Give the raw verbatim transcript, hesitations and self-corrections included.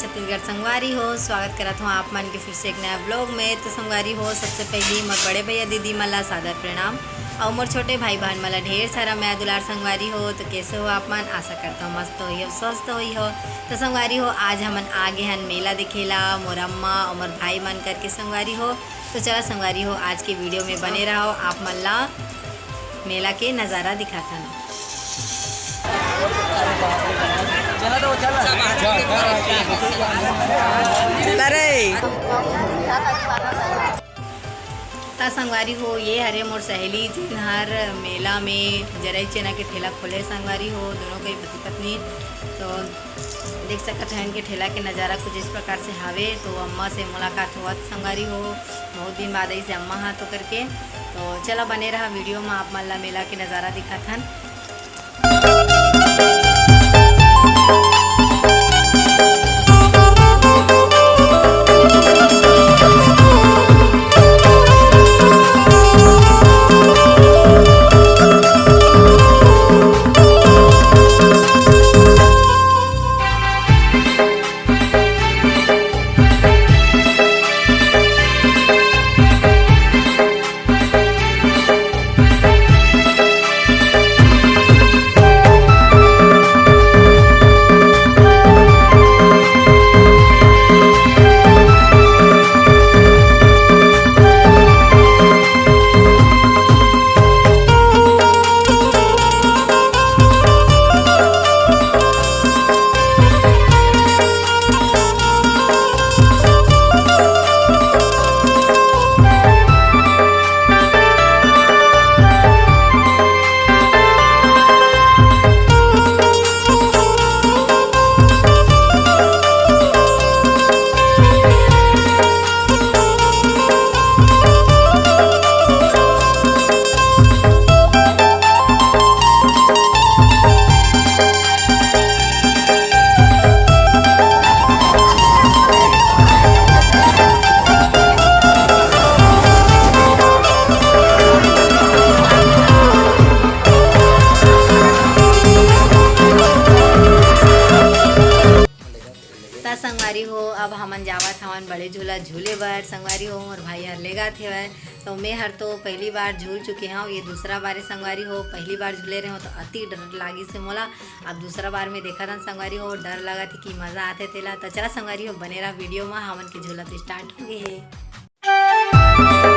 छत्तीसगढ़ संगवारी हो, स्वागत करत हूँ आप मन के फिर से एक नया ब्लॉग में। तो संगवारी हो, सबसे पहली मोर बड़े भैया दीदी मन ला सादर प्रणाम, और मोर छोटे भाई बहन मन ला ढेर सारा मया दुलार संगवारी हो। तो कैसे हो आप मन? आशा करता हूँ मस्त होई हो, स्वस्थ होई हो। तो संगवारी हो, आज हमन आ गे हन मेला देखेला, मोर अम्मा और मोर भाई मन करके संगवारी हो। तो चला संगवारी हो, आज के वीडियो में बने रहो, आप मन ला मेला के नज़ारा दिखाथन। अरे त संगवारी हो, ये हरे मोर सहेली, जिन हर मेला में जरई चना के ठेला खोले संगवारी हो, दोनों के पति पत्नी। तो देख सकत हो इनके ठेला के नज़ारा कुछ इस प्रकार से हावे। तो अम्मा से मुलाकात होवत संगवारी हो, बहुत दिन बाद ऐसे अम्मा हाथ होकर के। तो चला बने रहा वीडियो में, आप मन ला मेला के नज़ारा दिखाथन। त संगवारी हो, अब हमन जावत हवन बड़े झूला झूले बर। संगवारी हो, मोर भाई हर लेगत हेवय, तो मैं हर तो पहली बार झूल चुके हव, ये दूसरा बार ए संगवारी हो। पहली बार झूले रहे हो तो अति डर लागिस हे मोला, अब दूसरा बार में देखत हन संगवारी हो, डर लगत हे कि मजा आथे तेला। तो चला संगवारी हो, बने रहा वीडियो में, हमन के झूला तो स्टार्ट हो गए हे।